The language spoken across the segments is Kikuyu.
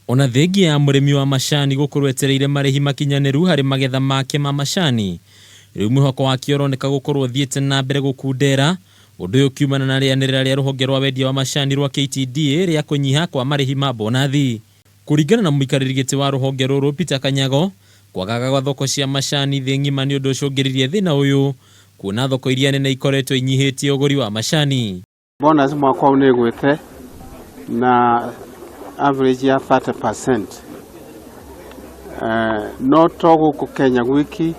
Ona thengia ya mũrĩmi wa macani gũkorwo etereire marĩhi makinyanĩru harĩ magetha make ma macani, rĩu mwĩhoko wake ũroneka gũkorwo ũthiĩte na mbere gũkundera, ũndũ ũyũ ũkiumana na rĩanĩrĩra rĩa rũhonge rwa wendia wa macani rwa KTDA rĩa kũnyiha kwa marĩhi ma bonathi. Kũringana na mũikarĩri gĩtĩ wa rũhonge rũrũ Peter Kanyago, kwagaga gwa thoko cia macani thĩ ng'ima nĩ ũndũ ũcũngĩrĩirie thĩna ũyũ, kuona thoko iria nene ikoretwo inyihĩtie ũgũri wa macani. Bonus mwaka ũyũ nĩ ĩgwĩte na average ya 30%. No to gũkũ Kenya gwiki,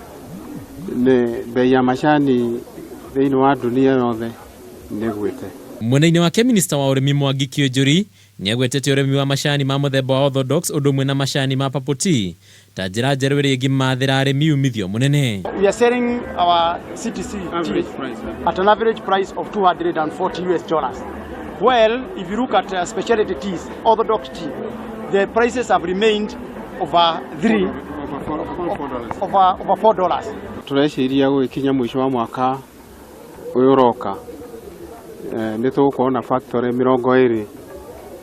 nĩ bei ya macani thĩinĩ wa dunia yothe nĩ ĩgwĩte. Mwena-inĩ wake minista wa ũrĩmi Mwangi Kiunjuri nĩagwetete ũrĩmi wa macani ma mũthemba wa orthodox ũndũ ũmwe na macani ma purple tea ta njĩra njerũ ĩrĩa ĩngĩmathĩra arĩmi umithio mũnene. We are selling our CTC tea at an average price of 240 US dollars. Well, if you look at specialty teas, orthodox tea, the prices have remained over three, over $4. Tũreciria gũgĩkinya mũico wa mwaka ũyũ ũroka, nĩ tũgũkorwo na factory 20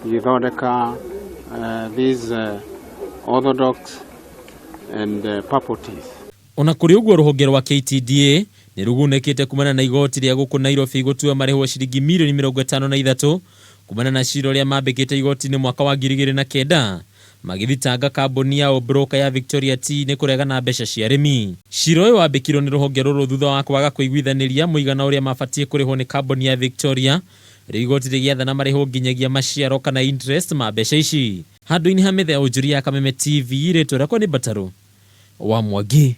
igĩthondeka these orthodox and purple teas. Ona kũrĩ ũguo, rũhonge rwa KTDA nĩ rũgunĩkĩte kumana na igoti rĩa gũkũ Nairobi gũtua marĩhwo ciringi mirioni 53 kumana na cira ũrĩa mambĩkĩte igoti-inĩ mwaka wa 2009 magĩthitanga kambuni ya ũbroka ya Victoria Tea nĩ kũregana mbeca cia arĩmi. Cira ũyũ wambĩkirwo nĩ rũhonge rũrũ thutha wa kwaga kũiguithanĩria mũigana ũrĩa mabatiĩ kũrĩhwo nĩ kambuni ya Victoria. Rĩu igoti rĩgĩathana marĩhwo nginyagia maciaro kana interest ma mbeca ici. Handũ-inĩ ha metha ya ũnjũri ya Kameme TV, rĩtwa rĩakwa nĩ Mbatarũ wa Mwangi.